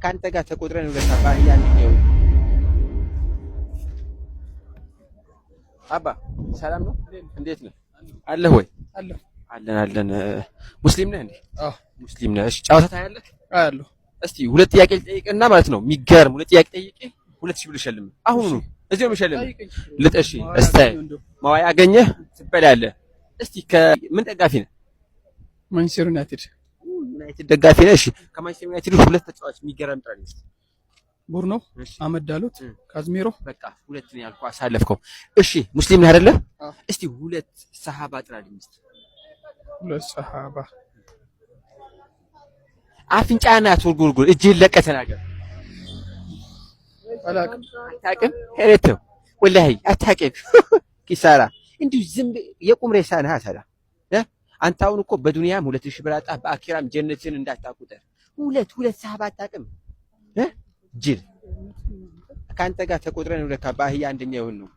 ከአንተ ጋር ተቆጥረን ሁለት አባ አህያ አንደኛው። አባ ሰላም ነው? እንዴት ነህ? አለህ ወይ? አለሁ። አለን አለን። ሙስሊም ነህ እንዴ? አዎ። ሙስሊም ነህ። እሺ፣ ጨዋታ ታያለህ? አያለሁ። እስቲ ሁለት ጥያቄ ልጠይቅና ማለት ነው፣ የሚገርም ሁለት ጥያቄ ጠይቄ 2000 ብር ልሸልምህ። አሁኑ እዚሁ ነው የምሸልምህ። ልጠሺ እስቲ ማዋያ አገኘህ ትበላለህ። እስቲ ከምን ደጋፊ ነህ? ማንቸስተር ዩናይትድ። ዩናይትድ ደጋፊ ነህ? እሺ፣ ከማንቸስተር ዩናይትድ ሁለት ተጫዋች የሚገርም ጥራልኝ እስቲ። ብሩኖ፣ አመድ ዳሎት፣ ካዝሜሮ። በቃ ሁለት ነው ያልኩህ፣ አሳለፍከው። እሺ፣ ሙስሊም ነህ አይደለ? አዎ። እስቲ ሁለት ሰሃባ ጥራልኝ እስቲ። ሁለት ሰሃባ። አፍንጫህን አትጎርጉር፣ እጅህን ለቀህ ተናገር። አላውቅም። አታውቅም? ሄሬተው ወላሂ አታውቅም። ኪሳራ፣ እንዲሁ ዝም የቁም ሬሳ ነህ ታዲያ እ አንተ አሁን እኮ በዱንያም 2000 ብር አጣህ፣ በአኺራም ጀነትን እንዳታቁጠር። ሁለት ሰሃባ አታውቅም እ ጅል፣ ከአንተ ጋር ተቆጥረን ሁለት በአህያ አንደኛ ይሆን ነው።